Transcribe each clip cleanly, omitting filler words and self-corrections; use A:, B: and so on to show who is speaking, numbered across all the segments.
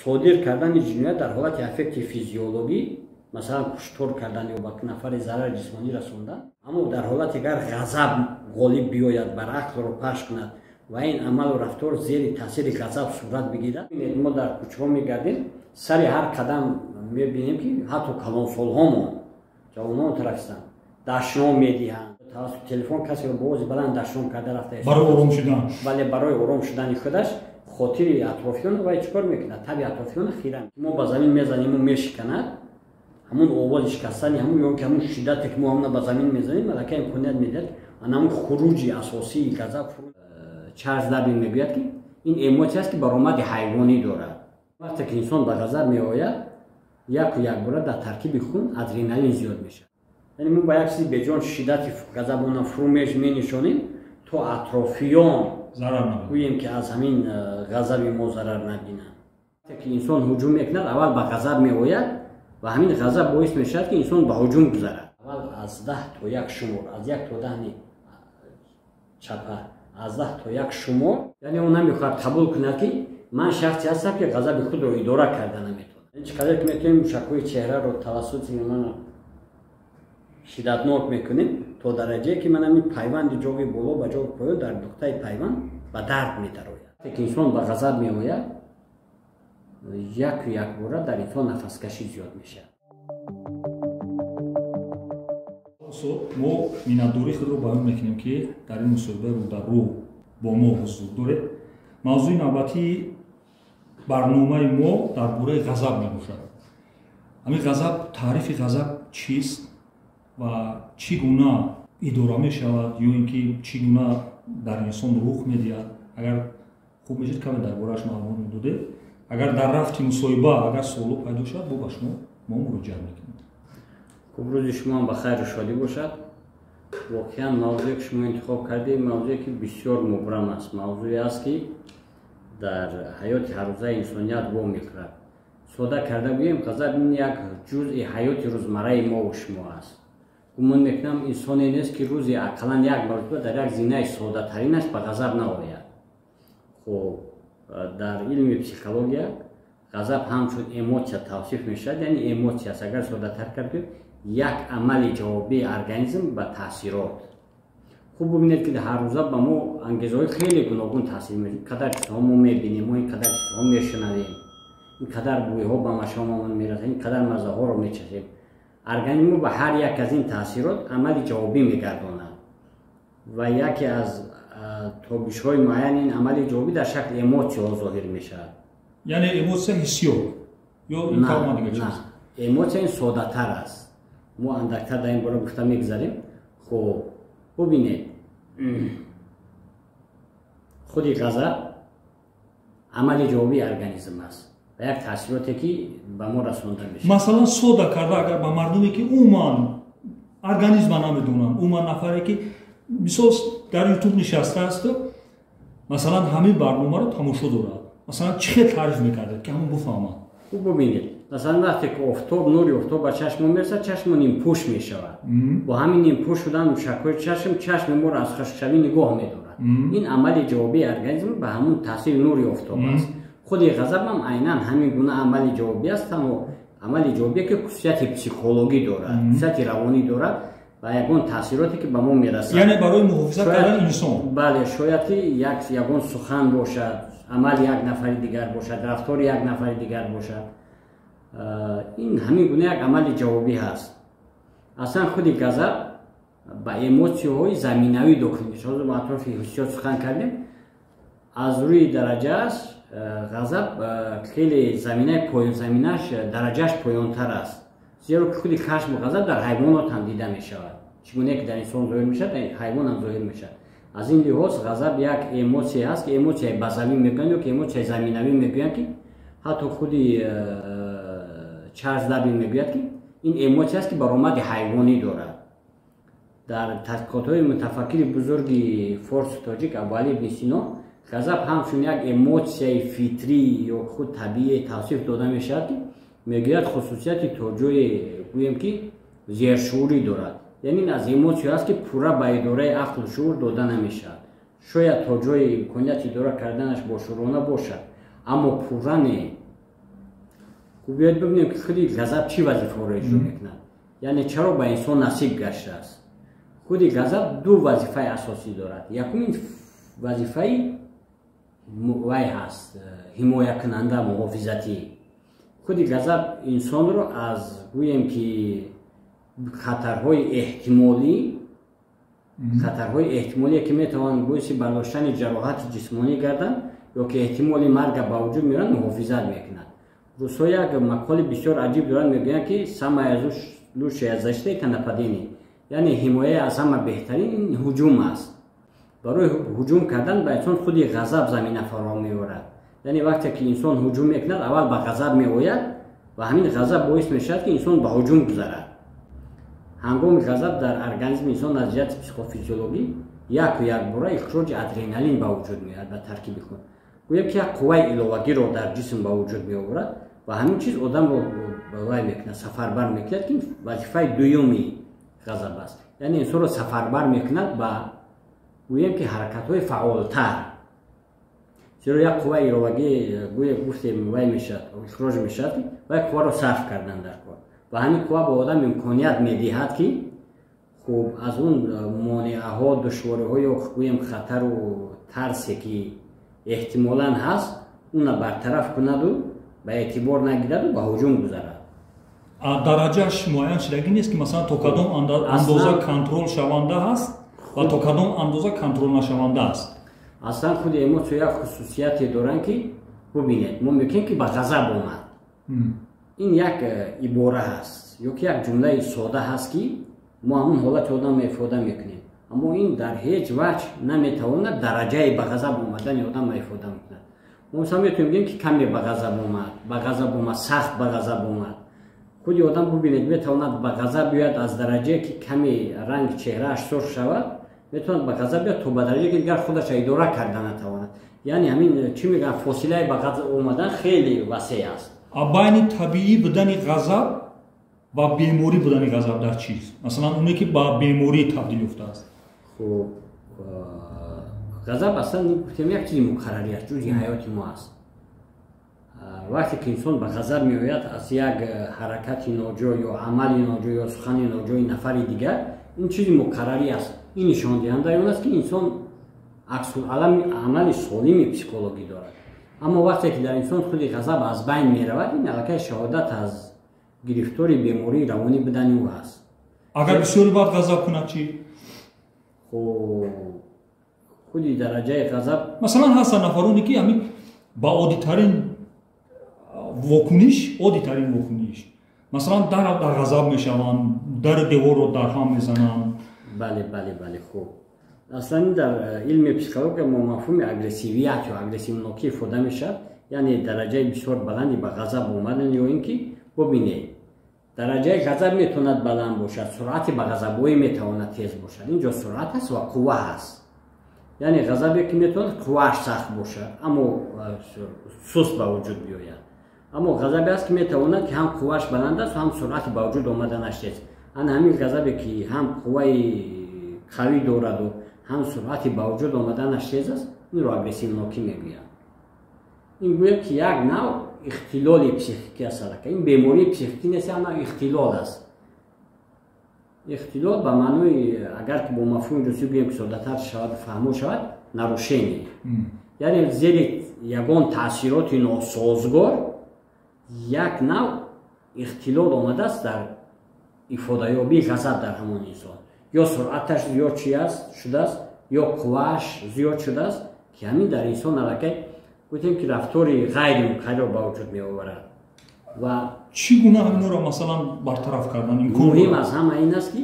A: Содир кардани ҷиноят дар ҳолати аффекти физиологӣ, масалан куштор кардан ё ба нафаре зарари ҷисмонӣ расондан, аммо дар ҳолати агар ғазаб ғолиб биёяд, бар ақлро паш кунад ва ин амалу рафтор зери таъсири ғазаб сурат бигирад. Мо дар кӯчаҳо мегардем, сари ҳар қадам мебинем, ки ҳатто калонсолҳомон, ҷавонон тарафистанд, дашном медиҳанд. Тавассути телефон касеро бо овози баланд дашном карда рафта,
B: барои ором шудан.
A: Бале, барои ором шудани худаш хотири атрофиён вай чӣ кор мекунад? Таби атрофиёна хира. Мо ба замин мезаниму мешиканад, ҳамун овози шикастани ҳамун ё ки ҳамун шиддате ки мо ҳамуна ба замин мезанем, аллакай имконият медиҳад ана ҳамун хуруҷи асосии ғазаб. Чарлз Дарвин мегӯяд, ки ин эмотсия аст, ки баромади ҳайвонӣ дорад. Вақте ки инсон ба ғазаб меояд, яку якбора дар таркиби хун адреналин зиёд мешавад. Яъне мо ба як чизи беҷон шиддати ғазабона фурӯ менишонем, то атрофиён гӯем, ки аз ҳамин ғазаби мо зарар набинанд. Вақте ки инсон ҳуҷум мекунад, аввал ба ғазаб меояд ва ҳамин ғазаб боис мешавад, ки инсон ба ҳуҷум гузарад. Аввал аз 10 то 1 шумор, аз 1 то 10 не, чапа, аз 10 то 1 шумор. Яъне ӯ намехоҳад қабул кунад, ки ман шахсе ҳастам, ки ғазаби худро идора карда наметавонам. Чӣ қадар ки метавонем мушакҳои чеҳраро тавассути ман шиддатнок мекунем, то дараҷае ки ман ҳамин пайванди ҷоги боло ба ҷоги поён дар нуқтаи пайванд ба дард медарояд. Вақте ки инсон ба ғазаб меояд, яку якбора дар инсон нафаскашӣ зиёд мешавад.
B: Мо миннатдории худро баён мекунем, ки дар ин мусоҳиба рӯ дар рӯ бо мо ҳузур доред. Мавзӯи навбатии барномаи мо дар бораи ғазаб мебошад. Ҳамин ғазаб, таърифи ғазаб чист ва чӣ гуна идора мешавад ё ин ки чӣ гуна дар инсон рух медиҳад? Агар хуб мешуд, каме дар борааш маълумот медодед. Агар дар рафти мусоҳиба агар суоло пайдо шавад, бо ба шумо мо муроҷиат мекунем.
A: Хуб, рӯзи шумоам ба хайру шодӣ бошад. Воқеан мавзӯе, ки шумо интихоб кардед, мавзӯе, ки бисёр мубрам аст, мавзӯе аст, ки дар ҳаёти ҳаррӯзаи инсоният вомехӯрад. Сода карда гӯем, ғазаб ин як ҷузъи ҳаёти рӯзмарраи мову шумо аст. Гумон мекунам, инсоне нест, ки рӯзи ақаллан як маротиба дар як зинаи соддатаринаш ба ғазаб наояд. Хуб, дар илми психология ғазаб ҳамчун эмотсия тавсиф мешавад, яъне эмотсия аст, агар соддатар кард, як амали ҷавобии организм ба таъсирот. Хуб, бубинед, ки ҳаррӯза ба мо ангезаҳои хеле гуногун таъсир мекунад. Қадар чизҳо мо мебинем, мо ин қадар чизҳо мешунавем, ин қадар бӯйҳо ба машомамон мерасад, ин қадар маззаҳоро мечашем. Организм мо ба ҳар як аз ин таъсирот амали ҷавобӣ мегардонад ва яке аз тобишҳои муайяни ин амали ҷавобӣ дар шакли эмотсияҳо зоҳир мешавад.
B: Яъне эмотсия ҳиссиёт ё ин тамоман дигар чиз?
A: Эмотсия ин соддатар аст. Мо андактар дар ин бора гуфта мегузарем. Хуб, бубинед, худи ғазаб амали ҷавобии организм аст ва як таъсироте, ки ба мо расонда мешавад.
B: Масалан, сода карда, агар ба мардуме, ки умуман организма намедонанд, умуман нафаре, ки мисол дар Ютуб нишастаасту масалан ҳамин барномаро тамошо дорад, масалан, чӣ хел таъриф мекардед, ки ҳамон буфаҳмад?
A: Хуб, бубинед, масалан, вақте ки офтоб, нури офтоб ба чашмо мерасад, чашмо нимпӯш мешавад. Бо ҳамин нимпӯш шудан мушакҳои чашм чашми моро аз хушкшавӣ нигоҳ медорад. Ин амали ҷавобии организм ба ҳамун таъсири нури офтоб аст. Худи ғазаб ҳам айнан ҳамин гуна амали ҷавобӣ аст, танҳо амали ҷавобие, ки хусусияти психологӣ дорад, хусусияти равонӣ дорад ва ягон таъсироте, ки ба мо мерасад.
B: Яъне барои муҳофизат кардани инсон.
A: Бале, шояд ки ягон сухан бошад, амали як нафари дигар бошад, рафтори як нафари дигар бошад. Ин ҳамин гуна як амали ҷавобӣ ҳаст. Аслан худи ғазаб ба эмотсияҳои заминавӣ дохил мешавад. Ҳозир мо атрофи ҳиссиёт сухан кардем. Аз рӯи дараҷааш ғазаб хеле заминаи поён, заминаш дараҷааш поёнтар аст, зеро ки худи хашму ғазаб дар ҳайвонот ҳам дида мешавад. Чӣ гуне ки дар инсон зоҳир мешавад, дар ҳайвон ҳам зоҳир мешавад. Аз ин лиҳоз ғазаб як эмотсия аст, ки эмотсияи базавӣ мегӯянд ё ки эмотсияи заминавӣ мегӯянд, ки ҳатто худи Чарлз Дарвин мегӯяд, ки ин эмотсия аст, ки баромади ҳайвонӣ дорад. Дар тадқиқотҳои мутафаккири бузурги форсу тоҷик Абуалӣ ибни Сино ғазаб ҳамчун як эмотсияи фитрӣ ё худ табиие тавсиф дода мешавад, ки мегӯяд, хусусияти то ҷое гӯем, ки зершуурӣ дорад. Яъне ин аз эмотсия аст, ки пурра ба идораи ақлу шуур дода намешавад. Шояд то ҷои имконияти идора карданаш бошуурона бошад, аммо пурра не. Хуб, биёед бибинем, ки худи ғазаб чӣ вазифаҳоро иҷро мекунад, яъне чаро ба инсон насиб гаштааст. Худи ғазаб ду вазифаи асосӣ дорад. Якумин вазифаи вай ҳаст ҳимоякунанда, муҳофизатӣ. Худи ғазаб инсонро аз, гӯем ки, хатарҳои эҳтимолие, ки метавонанд боиси бардоштани ҷароҳати ҷисмонӣ гарданд ё ки эҳтимоли марга ба вуҷуд меоранд, муҳофизат мекунад. Русҳо як мақоли бисёр аҷиб доранд, мегӯянд, ки «самая лучшая защита — это нападение», яъне ҳимояи аз ҳама беҳтарин ҳуҷум аст. Барои ҳуҷум кардан ба инсон худи ғазаб замина фароҳам меорад. Яъне вақте ки инсон ҳуҷум мекунад, аввал ба ғазаб меояд ва ҳамин ғазаб боис мешавад, ки инсон ба ҳуҷум гузарад. Ҳангоми ғазаб дар организми инсон аз ҷиҳати психофизиологӣ яку якбора ихроҷи адреналин ба вуҷуд меояд ба таркиби хун. Гӯё ки як қувваи иловагиро дар ҷисм ба вуҷуд меоварад ва ҳамин чиз одамро вай мекунад, сафарбар мекунад, ки вазифаи дуюми ғазаб аст. Яъне инсонро сафарбар мекунад ба, гӯем ки, ҳаракатҳои фаъолтар, зеро як қувваи иловагӣ, гӯя гуфтем, вай мешавад, ихроҷ мешавад, вай қувваро сарф кардан дар кор ва ҳамин қувва ба одам имконият медиҳад, ки хуб, аз он монеаҳо, душвориҳо ё, гӯем, хатару тарсе, ки эҳтимолан ҳаст, уна бартараф кунаду ба эътибор нагираду ба ҳуҷум гузарад.
B: Дараҷааш муайян шудагӣ нест, ки масалан то кадом андоза контрол шаванда ҳаст ва то кадом андоза контрол нашаванда аст?
A: Аслан худи эмоция як хусусияте доранд, ки бубинед, мо мегӯем, ки ба ғазаб омад. Ин як ибора ҳаст ё ки як ҷумлаи сода ҳаст, ки мо ҳамун ҳолати одамро ифода мекунем, аммо ин дар ҳеҷ ваҷҳ наметавонад дараҷаи ба ғазаб омадани одамро ифода мекунад. Мо масалан метавонем бигӯем, ки каме ба ғазаб омад, ба ғазаб омад, сахт ба ғазаб омад. Худи одам, бубинед, метавонад ба ғазаб биёяд аз дараҷае, ки каме ранги чеҳрааш сурх шавад, метавонад ба ғазаб биёяд то ба дараҷае, ки дигар худаша идора карда натавонад. Яъне ҳамин, чӣ мегӯянд, фосилаи ба ғазаб омадан хеле васеъ аст.
B: Байни табиӣ будани ғазаб ва беморӣ будани ғазаб дар чист? Масалан, оне ки ба беморӣ табдил ёфтааст.
A: Хуб, ғазаб аслан, гуфтем, як чизи муқаррарӣ аст, ҷузъи ҳаёти мо аст. Вақте ки инсон ба ғазаб меояд аз як ҳаракати ноҷо ё амали ноҷо ё сухани ноҷои нафари дигар, ин чизи муқаррарӣ аст. Ин нишондиҳандаи он аст, ки инсон аксуламали солими психологӣ дорад. Аммо вақте ки дар инсон худи ғазаб аз байн меравад, ин аллакай шаҳодат аз гирифтори бемории равонӣ будани ӯ аст.
B: Агар бисёри баъд ғазаб кунад чӣ?
A: Хуб, худи дараҷаи ғазаб
B: Масалан, ҳастанд нафароне, ки ҳамин ба оддитарин вокуниш, оддитарин вокуниш, масалан, дар ғазаб мешаванд, дару деворро дарҳам мезананд.
A: Бале, хуб, аслан дар илми психология мо мафҳуми агрессивият ё агрессивнокӣ ифода мешавад, яъне дараҷаи бисёр баланди ба ғазаб омадан. Ё ин ки, бубинед, дараҷаи ғазаб метавонад баланд бошад, суръати ба ғазабоӣ метавонад тез бошад. Инҷо суръат ҳаст ва қувва ҳаст. Яъне ғазабе, ки метавонад қуввааш сахт бошад, аммо суст ба вуҷуд биёяд. Аммо ғазабе аст, ки метавонад, ки ҳам қуввааш баланд аст, ҳам суръати ба вуҷуд омаданаш тез. Ана ҳамин ғазабе, ки ҳам қувваи қавӣ дораду ҳам суръати ба вуҷуд омаданаш тез аст, инро агрессивнокӣ мегӯянд. Ин гӯяд, ки як нав ихтилоли психикӣ аст. Аллакай ин бемории психикӣ нест, як нав ихтилол аст. Ихтилол ба маънои, агар ки бо мафҳуми русӣ гӯем, ки соддатар шавад, фаҳмо шавад, нарушение, яъне зери ягон таъсироти носозгор як нав ихтилол омадааст дар ифодаёбии ғазаб дар ҳамон инсон. Ё суръаташ зиёд чи аст шудааст, ё қуввааш зиёд шудааст, ки ҳамин дар инсон аллакай, гуфтем, ки рафтори ғайримуқаррарро ба вуҷуд меоварад ва
B: Чӣ гуна ҳаминро, масалан, бартараф кардан имкон?
A: Муҳим аз ҳама ин аст, ки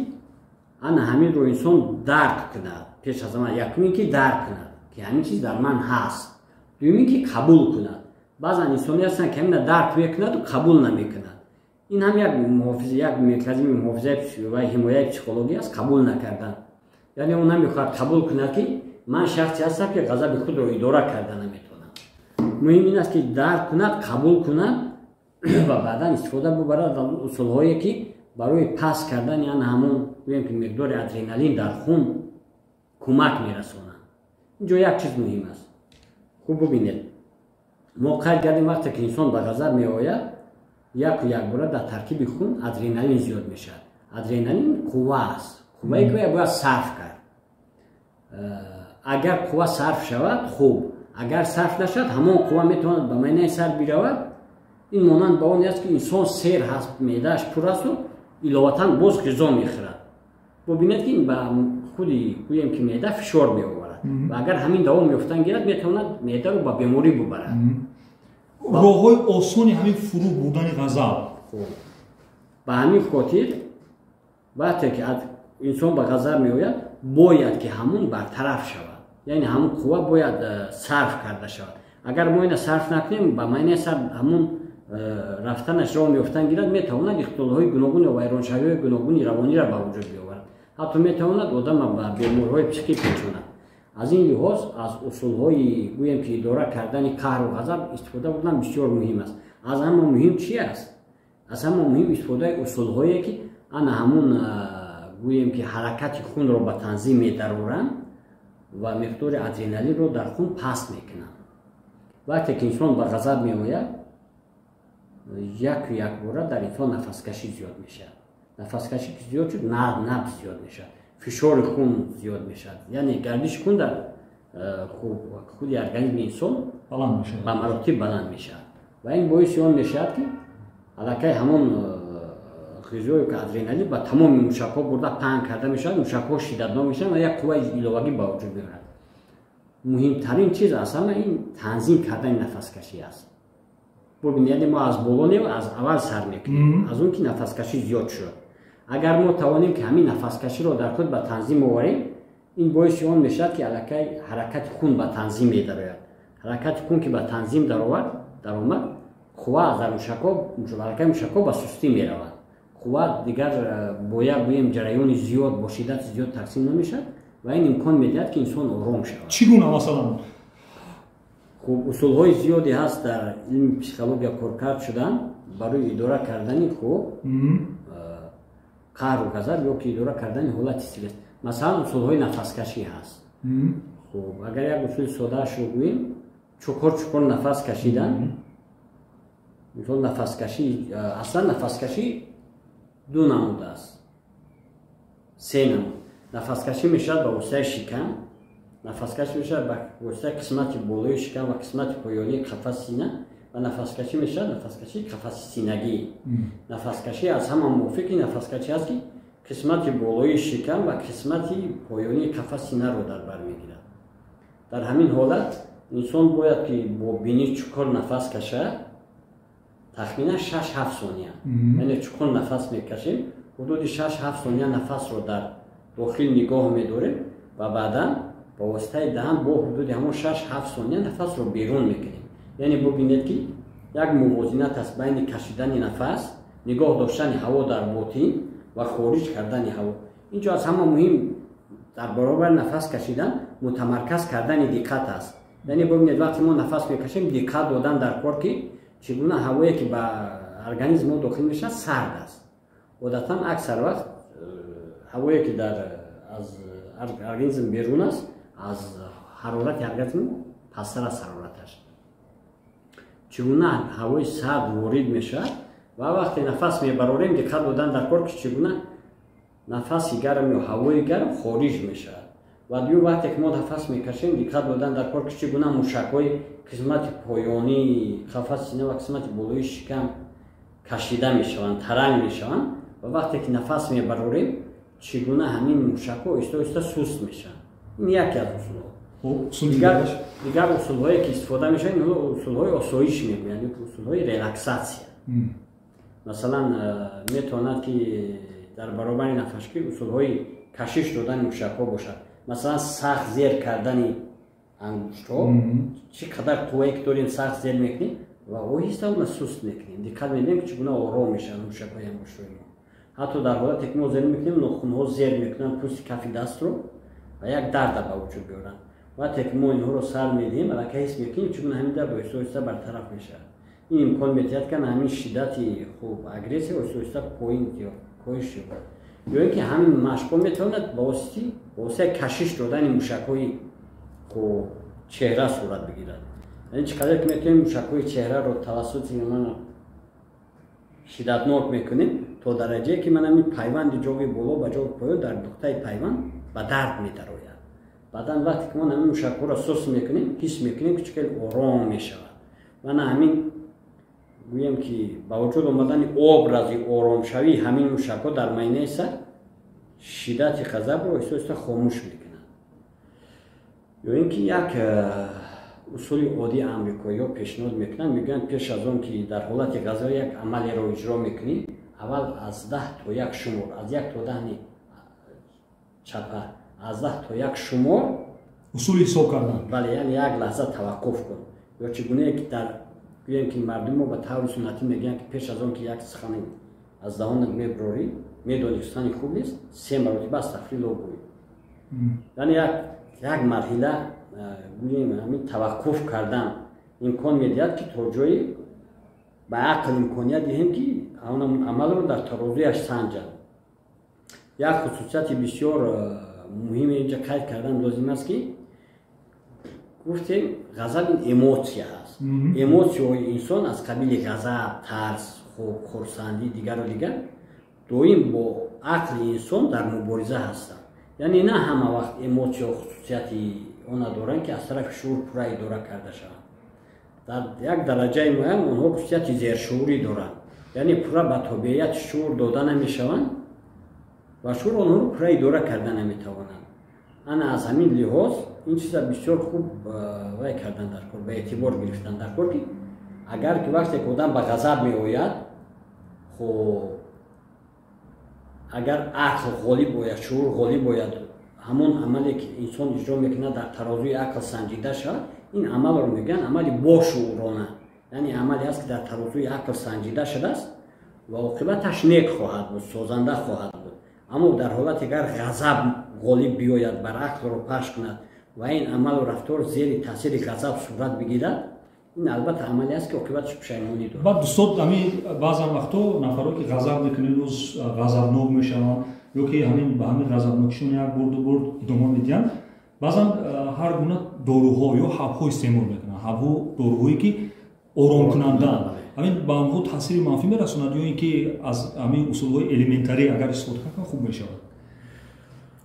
A: ана ҳаминро инсон дарк кунад. Пеш аз ҳама, якум ин ки дарк кунад, ки ҳамин чиз дар ман ҳаст. Дуюм ин ки қабул кунад. Баъзан инсоне ҳастанд, ки ҳамина дарк мекунаду қабул намекунад. Ин ҳам як муҳофиз, як механизми муҳофизаи ва ҳимояи психологӣ аст, қабул накардан. Яъне ӯ намехоҳад қабул кунад, ки ман шахсе ҳастам, ки ғазаби худро идора карда наметавонам. Муҳим ин аст, ки дарк кунад, қабул кунад ва баъдан истифода бубарад аз усулҳое, ки барои паст кардани ана ҳамон, гӯем ки, миқдори адреналин дар хун кӯмак мерасонанд. Инҷо як чиз муҳим аст. Хуб, бубинед, мо қайд кардем, вақте ки инсон ба ғазаб меояд. Яку якбора дар таркиби хун адреналин зиёд мешавад. Адреналин қувва аст, қуввае ки бояд сарф кард. Агар қувва сарф шавад, хуб, агар сарф нашавад, ҳамон қувва метавонад ба майнаи сар биравад. Ин монанд ба он аст, ки инсон сер ҳаст, меъдааш пур асту иловатан боз ғизо мехӯрад. Бубинед, ки ин ба худи, гӯем ки, меъда фишор меоварад ва агар ҳамин давом ёфтан гирад, метавонад меъдаро ба беморӣ бубарад.
B: Роҳҳои осони ҳамин фурӯ бурдани ғазаб?
A: Ба ҳамин хотир, вақте ки инсон ба ғазаб меояд, бояд ки ҳамун бартараф шавад, яъне ҳамун қувва бояд сарф карда шавад. Агар мо ина сарф накунем, ба майнаи сар ҳамун рафтанаш роҳ меёфтан гирад, метавонад ихтилолҳои гуногун ё вайроншавиҳои гуногуни равониро ба вуҷуд биёварад, ҳатто метавонад одама ба бемориҳои психӣ печонад. Аз ин лиҳоз, аз усулҳои, гӯем ки, идора кардани қаҳру ғазаб истифода бурдан бисёр муҳим аст. Аз ҳама муҳим чи аст? Аз ҳама муҳим истифодаи усулҳое, ки ана ҳамун, гӯем ки, ҳаракати хунро ба танзим медароранд ва миқдори адреналинро дар хун паст мекунанд. Вақте ки инсон ба ғазаб меояд, яку якбора дар инсон нафаскашӣ зиёд мешавад. Нафаскашӣ ки зиёд шуд, набз зиёд мешавад, фишори хун зиёд мешавад, яъне гардиши хун дар худи организми инсон ба маротиб баланд мешавад ва ин боиси он мешавад, ки аллакай ҳамон ғизое ки адреналин ба тамоми мушакҳо бурда паҳн карда мешавад, мушакҳо шиддатнок мешаванд ва як қувваи иловагӣ ба вуҷуд меорад. Муҳимтарин чиз аз ҳама ин танзим кардани нафаскашӣ аст. Бубин, яъне мо аз боло не, аз аввал сар мекунем, аз он ки нафаскашӣ зиёд шуд. Агар мо тавонем, ки ҳамин нафаскаширо дар худ ба танзим оварем, ин боиси он мешавад, ки аллакай ҳаракати хун ба танзим медарояд. Ҳаракати хун ки ба танзим даромад, қувва дар мушакҳо, аллакай мушакҳо ба сустӣ меравад, қувва дигар бо як, гӯем, ҷараёни зиёд, бо шиддати зиёд тақсим намешавад ва ин имкон медиҳад, ки инсон ором шавад.
B: Чӣ гуна, масалан?
A: Хуб, усулҳои зиёде ҳаст, дар илми психология коркард шудан барои идора кардани, хуб, қаҳру ғазаб ё ки идора кардани ҳолати стресс. Масалан, усулҳои нафаскашӣ ҳаст. Хуб, агар як усули содаашро гӯем, чуқур чуқур нафас кашидан. Мисол, нафаскашӣ, аслан нафаскашӣ ду намуд аст, се намуд нафаскашӣ мешавад: ба воситаи шикам нафаскашӣ мешавад, ба воситаи қисмати болои шикам ва қисмати поёнии қафаси сина ва нафаскашӣ мешавад нафаскашии қафаси синагӣ. Нафаскашӣ аз ҳама мувофиқи нафаскашӣ аст, ки қисмати болои шикам ва қисмати поёнии қафаси синаро дар бар мегирад. Дар ҳамин ҳолат инсон бояд ки бо бинӣ чуқур нафас кашад, тахминан 6-7 сония. Яъне чуқур нафас мекашем, ҳудуди 6-7 сония нафасро дар дохил нигоҳ медорем ва баъдан ба воситаи даҳан бо ҳудуди ҳамон 6-7 сония нафасро берун мекунем. Яъне бубинед, ки як мувозинат аст байни кашидани нафас, нигоҳ доштани ҳаво дар ботин ва хориҷ кардани ҳаво. Инҷо аз ҳама муҳим дар баробари нафас кашидан мутамарказ кардани диққат аст. Яъне бубинед, вақте мо нафас мекашем, диққат додан дар кор, ки чӣ гуна ҳавое ки ба организми мо дохил мешавад, сард аст. Одатан аксар вақт ҳавое ки дар аз организм берун аст, аз ҳарорати организм пасттар аст ҳарораташ. Чӣ гуна ҳавои сард ворид мешавад ва вақте нафас мебарорем, диққат додан дар кор, ки чӣ гуна нафаси гарм ё ҳавои гарм хориҷ мешавад. Ва дуюм, вақте ки мо нафас мекашем, диққат додан дар кор, ки чӣ гуна мушакҳои қисмати поёнии қафаси сина ва қисмати болои шикам кашида мешаванд, таранг мешаванд ва вақте ки нафас мебарорем, чӣ гуна ҳамин мушакҳо оҳиста оҳиста суст мешаванд. Ин яке аз усулҳо. Дигар усулҳое ки истифода мешаванд, инҳо усулҳои осоиш мегӯянд, усулҳои релаксатсия. Масалан, метавонад ки дар баробари нафаскашӣ усулҳои кашиш додани мушакҳо бошад. Масалан, сахт зер кардани ангуштҳо, чӣ қадар қуввае ки дорем, сахт зер мекунем ва оҳиста она суст мекунем. Диққат медиҳем, ки чӣ гуна ором мешаванд мушакҳои ангуштҳои мо. Ҳатто дар ҳолате ки мо зер мекунем, нохунҳо зер мекунанд пӯсти кафи дастро ва як дарда ба вуҷуд меоранд. Вақте ки мо инҳоро сар медиҳем, аллакай ҳис мекунем, чӣ гуна ҳамин дард оҳиста оҳиста бартараф мешавад. Ин имкон медиҳад, ки ҳамин шиддати, хуб, агрессия оҳиста оҳиста поин коҳиш ёбад. Ё ин ки ҳамин машқҳо метавонад ба воситаи кашиш додани мушакҳои, хуб, чеҳра сурат бигирад. Яъне чӣ қадар ки метавонем мушакҳои чеҳраро тавассути мана Шиддатнок мекунем то дараҷае, ки ман ҳамин пайванди ҷоги боло ба ҷоги поён дар нуқтаи пайванд ба дард медарояд. Баъдан вақте ки мо ҳамин мушакҳоро сус мекунем, ҳис мекунем, ки чӣ хел ором мешавад. Ва на ҳамин, гӯем ки, ба вуҷуд омадани образи оромшавии ҳамин мушакҳо дар майнаи сар шиддати ғазабро оҳиста оҳиста хомӯш мекунад. Ё ин ки як усули оддии амрикоиҳо пешниҳод мекунанд, мегӯянд, пеш аз он ки дар ҳолати ғазаб як амалеро иҷро мекунӣ, аввал аз 10 то 1 шумор, аз 1 то 10 не, чапа, аз 10 то 1 шумор.
B: Усули ҳисоб кардан.
A: Бале, яъне як лаҳза таваққуф кун. Ё чӣ гунае ки дар, гӯем ки, мардуми мо ба таври суннатӣ мегӯянд, ки пеш аз он ки як сухане аз даҳонат мебурорӣ, медонӣ, сухани хуб нест, се маротиба астағфирулло гӯй. Яъне як марҳила, гӯем, ҳамин таваққуф кардан имкон медиҳад, ки то ҷое ба ақл имконият диҳем, ки амалро дар тарозуяш санҷад. Як хусусияти бисёр муҳиме инҷа қайд кардан лозим аст, ки гуфтем, ғазаб ин эмоция ҳаст. Эмоцияҳои инсон аз қабили ғазаб, тарс, хурсандӣ, дигару дигар доим бо ақли инсон дар мубориза ҳастанд. Яъне на ҳама вақт эмоция хусусияти она доранд, ки аз тарафи шуур пурра идора карда шаванд. Дар як дараҷаи муайян онҳо хусусияти зершуурӣ доранд, яъне пурра ба тобеияти шуур дода намешаванд ва шуур онҳоро пурра идора карда наметавонанд. Ана аз ҳамин лиҳоз ин чиза бисёр хуб вай кардан дар кор, ба эътибор гирифтан дар кор, ки агар ки вақте ки одам ба ғазаб меояд, хоб, агар ақл ғолиб ояд, шуур ғолиб ояд, ҳамон амале ки инсон иҷро мекунад, дар тарозуи ақл санҷида шавад, ин амалро мегӯянд амали бошуурона. Яъне амале аст, ки дар тарозуи ақл санҷида шудааст ва оқибаташ нек хоҳад буд, созанда хоҳад буд. Аммо дар ҳолате агар ғазаб ғолиб биёяд, бар ақлро пахш кунад ва ин амалу рафтор зери таъсири ғазаб сурат бигирад, ин албатта амале аст, ки оқибаташ пушаймонӣ дорад.
B: Баъд, дӯстод, ҳамин баъзан вақтҳо нафаро ки ғазаб мекунед, рӯз ғазабнок мешаванд ё ки ҳамин ба ҳамин ғазабнокишон як бурду бурд идома медиҳанд, баъзан ҳар гуна доруҳо ё ҳабҳо истеъмол мекунанд, ҳабҳо, доруҳое ки оромкунандаанд. Ҳамин ба онҳо таъсири манфӣ мерасонад ё ин ки аз ҳамин усулҳои элементарӣ агар истифода кунанд, хуб мешавад,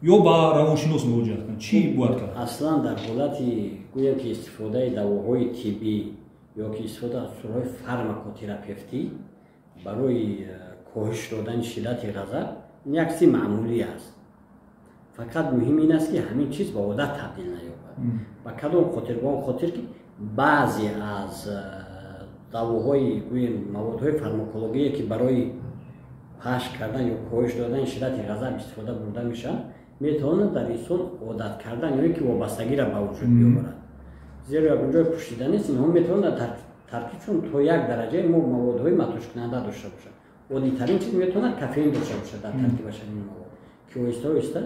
B: ё ба равоншинос муроҷиат кунанд? Чӣ бояд кард?
A: Аслан дар ҳолати, гӯем ки, истифодаи давоҳои тиббӣ ё ки истифода аз усулҳои фармакотерапевтӣ барои коҳиш додани шиддати ғазаб, ин як чизи маъмулӣ аст. Фақат муҳим ин аст, ки ҳамин чиз ба одат табдил наёбад. Ба кадом хотир? Ба он хотир, ки баъзе аз давоҳои, гӯем, маводҳои фармакологие, ки барои пахш кардан ё коҳиш додани шиддати ғазаб истифода бурда мешаванд, метавонанд дар инсон одат кардан ё ин ки вобастагиро ба вуҷуд биёварад, зеро ягон ҷой пӯшида нест, инҳо метавонанд дар таркибшон то як дараҷаи мо маводҳои матушкунанда дошта бошад. Оддитарин чиз, метавонад кофеин дошта бошад дар таркибаш ҳамин мавод, ки оҳиста оҳиста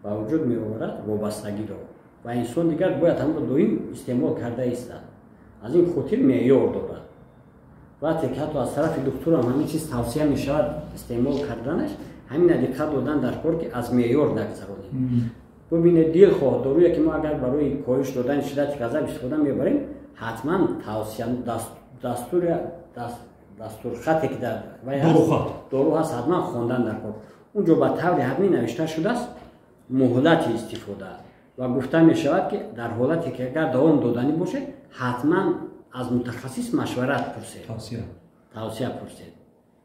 A: ба вуҷуд меоварад вобастагиро ва инсон дигар бояд ҳамро доим истеъмол карда истад. Аз ин хотир меъёр дорад. Вақте ки ҳатто аз тарафи духтурам ҳамин чиз тавсия мешавад истеъмол карданаш, ҳамина диққат додан дар кор, ки аз меъёр нагзаронем. Бубинед, дилхоҳ доруе ки мо агар барои коҳиш додани шиддати ғазаб истифода мебарем, ҳатман тавсия, дастури, дастурхате ки дар дору ҳаст, ҳатман хондан дар кор. Он ҷо ба таври ҳатмӣ навишта шудааст муҳлати истифода ва гуфта мешавад, ки дар ҳолате ки агар давом доданӣ бошед, ҳатман аз мутахассис машварат пурсед, тавсия пурсед.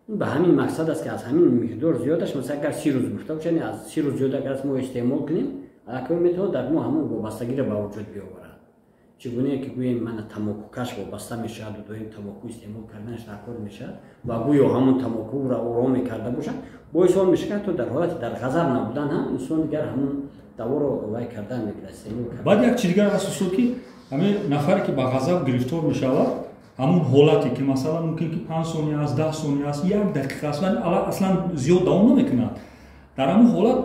A: Ин ба ҳамин мақсад аст, ки аз ҳамин миқдор зиёдаш, масалан, агар 30 рӯз гуфта бошад, аз 30 рӯз зиёд агар мо истеъмол кунем, аллакай метавонад дар мо ҳамон вобастагиро ба вуҷуд биёварад. Чӣ гунае ки, гӯем, мана тамокукаш вобаста мешаваду доим тамоку истеъмол карданаш дар кор мешавад ва гӯё ҳамон тамокуро ором мекарда бошад, боиси он мешавад, ҳатто дар ҳолати дар ғазаб набудан ҳам инсон дигар ҳамон даворо вай кардан мекунад, истеъмол кардан.
B: Баъд як чиз дигар аст, устод, ки ҳамин нафаре ки ба ғазаб гирифтор мешавад, ҳамун ҳолате ки, масалан, мумкин ки 5 сония аст, 10 сония аст, як дақиқа аст, аслан зиёд давом намекунад, дар ҳамун ҳолат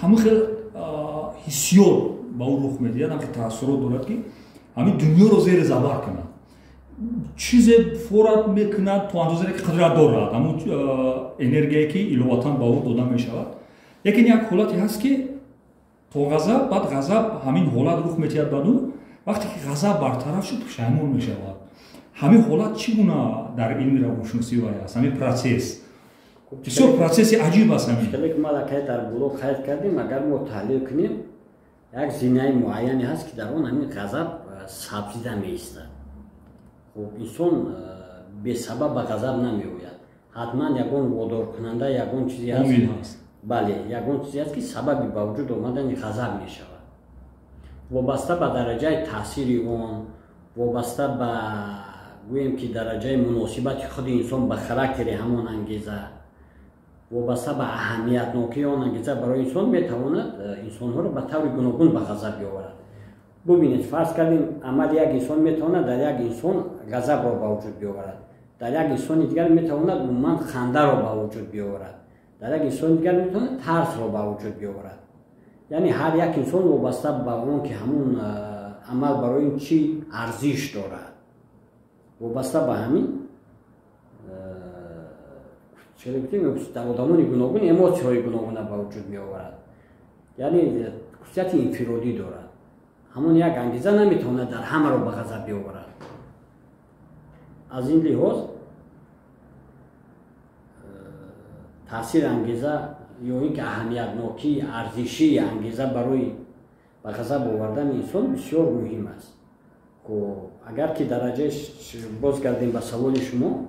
B: ҳамин хел ҳиссиёт ба ӯ рух медиҳад, ҳамин таассурот дорад, ки ҳамин дунёро зери забар кунад, чизе форат мекунад то андозае ки қудрат дорад, ҳамун энергияе ки иловатан ба ӯ дода мешавад. Лекин як ҳолате ҳаст, ки то ғазаб, баъд ғазаб ҳамин ҳолат рух медиҳад ба ӯ. Вақте ки ғазаб бартараф шуд, пушаймон мешавад. Ҳамин ҳолат чӣ гуна дар илми равоншиносӣ вай аст? Ҳамин процесс бисёр процесси аҷиб аст. Ҳамин
A: хеле ки мо аллакай дар боло қайд кардем, агар мо таҳлил кунем, як зинаи муайяне ҳаст, ки дар он ҳамин ғазаб сабзида меистад. Хуб, инсон бесабаб ба ғазаб намеояд. Ҳатман ягон водоркунанда, ягон чизе ҳаст, бале, ягон чизе ҳаст, ки сабаби ба вуҷуд омадани ғазаб мешавад. Вобаста ба дараҷаи таъсири он, вобаста ба, гӯем ки, дараҷаи муносибати худи инсон ба характери ҳамон ангеза, вобаста ба аҳамиятнокии он ангеза барои инсон, метавонад инсонҳоро ба таври гуногун ба ғазаб биёварад. Бубинед, фарз кардем, амали як инсон метавонад дар як инсон ғазабро ба вуҷуд биёварад, дар як инсони дигар метавонад умуман хандаро ба вуҷуд биёварад, дар як инсони дигар метавонад тарсро ба вуҷуд биёварад. Яъне ҳар як инсон вобаста ба он ки ҳамун амал барои ин чӣ арзиш дорад, вобаста ба ҳамин чизе гуфтем, дар одамони гуногун эмоцияҳои гуногуна ба вуҷуд меоварад. Яъне хусусияти инфиродӣ дорад. Ҳамон як ангеза наметавонад дар ҳамаро ба ғазаб биёварад. Аз ин лиҳоз таъсири ангеза ё ин ки аҳамиятнокии арзишии ангеза барои ба ғазаб овардани инсон бисёр муҳим аст. Агар ки дараҷаи, боз гардем ба саволи шумо,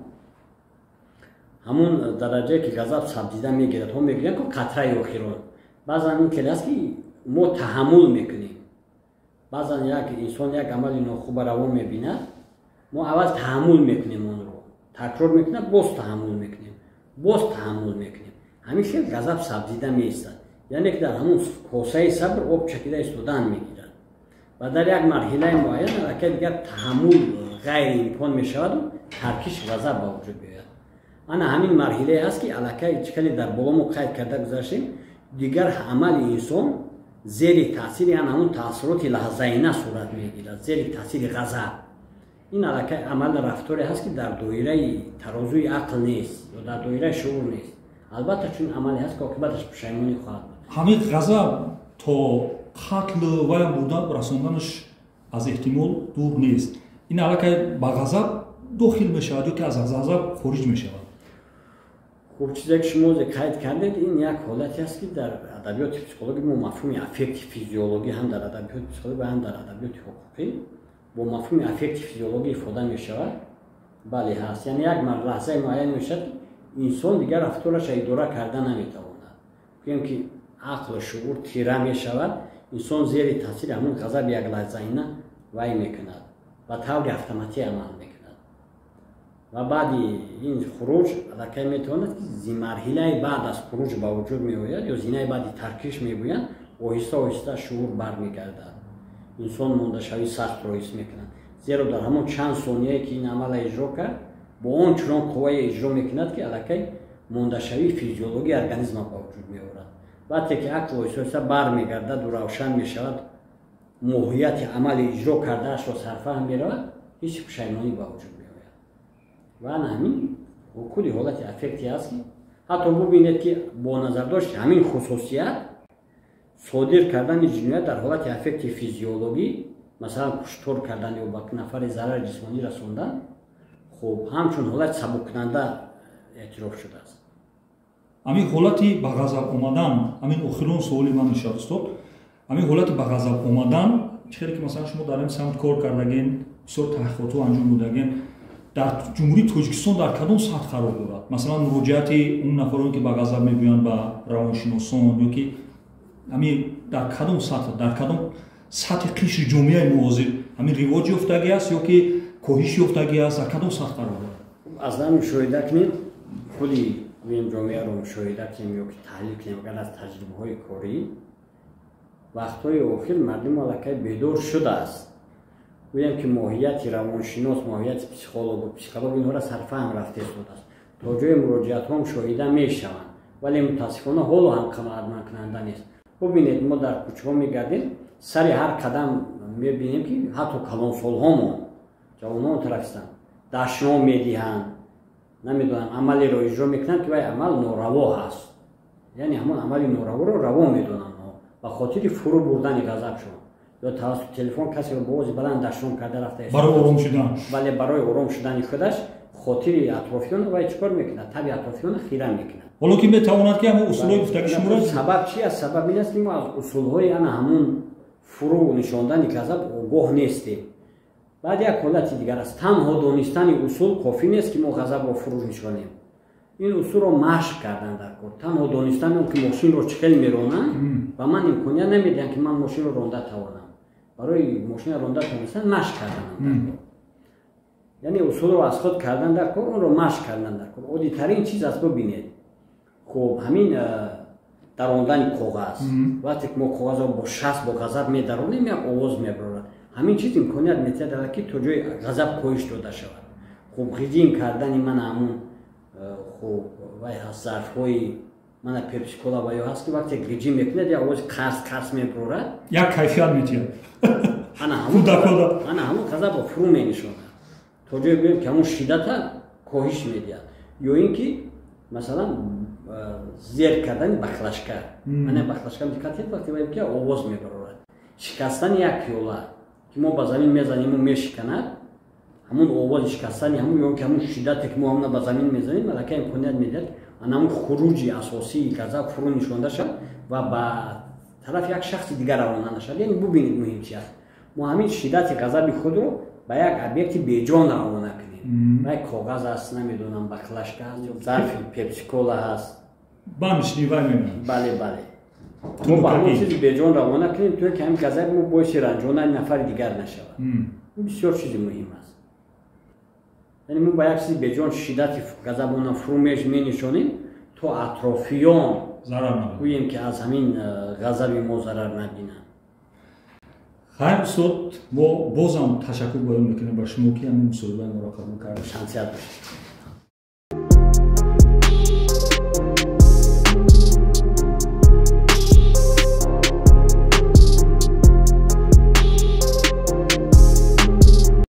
A: ҳамон дараҷае ки ғазаб сабзида мегирад, ҳо мегӯянд ку қатраи охирон. Баъзан ин хеле аст, ки мо таҳаммул мекунем. Баъзан як инсон як амали нохуба раво мебинад, мо аввал таҳаммул мекунем, онро такрор мекунад, боз таҳаммул мекунем, боз таҳаммул мекунем. Ҳамин хел ғазаб сабзида меистад, яъне ки дар ҳамон косаи сабр об чакида истодан мегирад ва дар як марҳилаи муайян аллакай дигар таҳаммул ғайриимкон мешаваду таркиши ғазаб ба вуҷуд меояд. Ана ҳамин марҳилае ҳаст, ки аллакай чӣ хеле дар боло мо қайд карда гузаштем, дигар амали инсон зери таъсири ана ҳамон таассуроти лаҳзаина сурат мегирад, зери таъсири ғазаб. Ин аллакай амал рафторе ҳаст, ки дар доираи тарозуи ақл нест ё дар доираи шуур нест. Албатта, чун амале ҳаст, ки оқибаташ пушаймонӣ хоҳад буд.
B: Ҳамин ғазаб то қатлу ваям бурдан расонданаш аз эҳтимол дур нест. Ин аллакай ба ғазаб дохил мешавад ё ки аз ғазаб хориҷ мешавад?
A: Хуб, чизе ки шумо қайд кардед, ин як ҳолате аст, ки дар адабиёти психологӣ мо мафҳуми аффекти физиологӣ ҳам дар адабиёти психологӣ ва ҳам дар адабиёти ҳуқуқӣ бо мафҳуми аффекти физиологӣ ифода мешавад. Бале, ҳаст. Яъне як лаҳзаи муайян мешавад, инсон дигар рафтораша идора карда наметавонад. Гӯем ки ақлу шуур тира мешавад, инсон зери таъсири ҳамон ғазаби яклаҳзаина вай мекунад, ба таври автоматӣ амал мекунад ва баъди ин хуруҷ аллакай метавонад, ки марҳилаи баъд аз хуруҷ ба вуҷуд меояд ё зинаи баъди таркиш мегӯянд, оҳиста оҳиста шуур бармегардад, инсон мондашавии сахтро ҳис мекунад, зеро дар ҳамон чанд сонияе ки ин амалро иҷро кард, бо он чунон қуввае иҷро мекунад, ки аллакай мондашавии физиологии организма ба вуҷуд меорад. Вақте ки ақл оҳиста оҳиста бармегардаду равшан мешавад, моҳияти амали иҷро кардаашро сарфаҳм меравад, ҳисси пушаймонӣ ба вуҷуд меояд. Ва ана ҳамин кулли ҳолати аффекте аст, ки ҳатто бубинед, ки бо назардошти ҳамин хусусият содир кардани ҷиноят дар ҳолати аффекти физиологӣ, масалан куштор кардан ё ба нафаре зарари ҷисмонӣ расондан, хуб, ҳамчун ҳолати сабуккунанда эътироф шудааст.
B: Ҳамин ҳолати ба ғазаб омадан, ҳамин охирон суоли ман мешавад, устод. Ҳамин ҳолати ба ғазаб омадан, чӣ хеле ки масалан шумо дар ин самт кор кардаген, бисёр таҳқиқотҳо анҷом додаген, дар Ҷумҳурии Тоҷикистон дар кадом сатҳ қарор дорад? Масалан, муроҷиати он нафароне, ки ба ғазаб мегӯянд, ба равоншиносон ё ки ҳамин дар кадом сатҳ, дар кадом сатҳи қишри ҷомеаи мо ҳозир ҳамин ривоҷ ёфтагӣ аст ё ки коҳиш ёфтагӣ аст, дар кадом сатҳ қарор дорад?
A: Аслан мушоҳида кунем, худи гӯем ҷомеаро мушоҳида кунем ё ки таҳлил кунем, агар аз таҷрибаҳои корӣ, вақтҳои охир мардум аллакай бедор шудааст. Гӯем ки моҳияти равоншинос, моҳияти психологу психолог инҳоро сарфаҳм рафта истодааст. То ҷои муроҷиатҳо мушоҳида мешаванд, вале мутаассифона ҳоло ҳам қаноатмандкунанда нест. Бубинед, мо дар кӯчаҳо мегардем, сари ҳар қадам мебинем, ки ҳатто калонсолҳомон, ҷавонон тарафистанд, дашном медиҳанд, намедонам, амалеро иҷро мекунанд, ки вай амал нораво ҳаст. Яъне ҳамон амали нораворо раво медонанд ба хотири фурӯ бурдани ғазабшон. Ё тавассути телефон касеро бо овози баланд дашном карда рафта.
B: Барои ором шудан.
A: Бале, барои ором шудани худаш хотири атрофиён вай чӣ кор мекунад? Таби атрофиёна хира мекунад.
B: Ҳоло ки метавонад, ки ҳамон усулҳои гуфтаги шуморо
A: Сабаб чи аст? Сабаб ин аст, ки мо аз усулҳои ана ҳамун фурӯ нишондани ғазаб огоҳ нестем. Баъд як ҳолати дигар аст: танҳо донистани усул кофӣ нест, ки мо ғазабро фурӯ нишонем. Ин усулро машқ кардан дар кор. Танҳо донистани он, ки мошинро чӣ хел меронам, ба ман имконият намедиҳанд, ки ман мошинро ронда тавонам. Барои мошина ронда тавонистан машқ карданам дар кор, яъне усулро аз худ кардан дар кор, онро машқ кардан дар кор. Оддитарин чиз аст, бибинед. Хуб, ҳамин дарондани коғаз. Вақте ки мо коғазро бо шаст, бо ғазаб медаронем, як овоз мебарорад. Ҳамин чиз имконият метиҳад, ки то ҷои ғазаб коҳиш дода шавад. Хуб, ғиҷин кардани мана ҳамун, хуб, вай ҳаст, зарфҳои мана Пепсикола ва ё ҳаст, ки вақте ғиҷин мекунад, як овози қарс қарс мебарорад.
B: Як кайфият метиҳад.
A: Ана ҳамун ғазабро фурӯ менишонад, то ҷое гӯем, ки ҳамун шиддата коҳиш медиҳад. Ё ин ки, масалан, зер кардани баклажка. Ана баклажка диққат кунед, вақте вай ки овоз мебарорад. Шикастани як пиёла, ки мо ба замин мезаниму мешиканад, ҳамун овози шикастани ҳамун ё ки ҳамун шиддате, ки мо ҳамуна ба замин мезанем, аллакай имконият медиҳад, ана ҳамун хуруҷи асосии ғазаб фурӯ нишонда шавад ва ба тарафи як шахси дигар равона нашавад. Яъне бубинед, муҳим чи аст: мо ҳамин шиддати ғазаби худро ба як объекти беҷон равона кунем. Вай коғаз аст, намедонам, баклажка аст ё зарфи Пепсикола ҳаст. Бале, мо ба ҳамон чизи беҷон равона кунем, то ки ҳамин ғазаби мо боиси ранҷонани нафари дигар нашавад. Бисёр чизи муҳим аст. Яъне мо ба як чизи беҷон шиддати ғазабона фурӯ менишонем, то атрофиён, гӯем, ки аз ҳамин ғазаби мо зарар набинанд.
B: Хайр, устод, мо бозам ташаккур баён мекунем ба шумо, ки ҳамин мусоҳибаи моро қабул кардед.
A: Шансият бошед.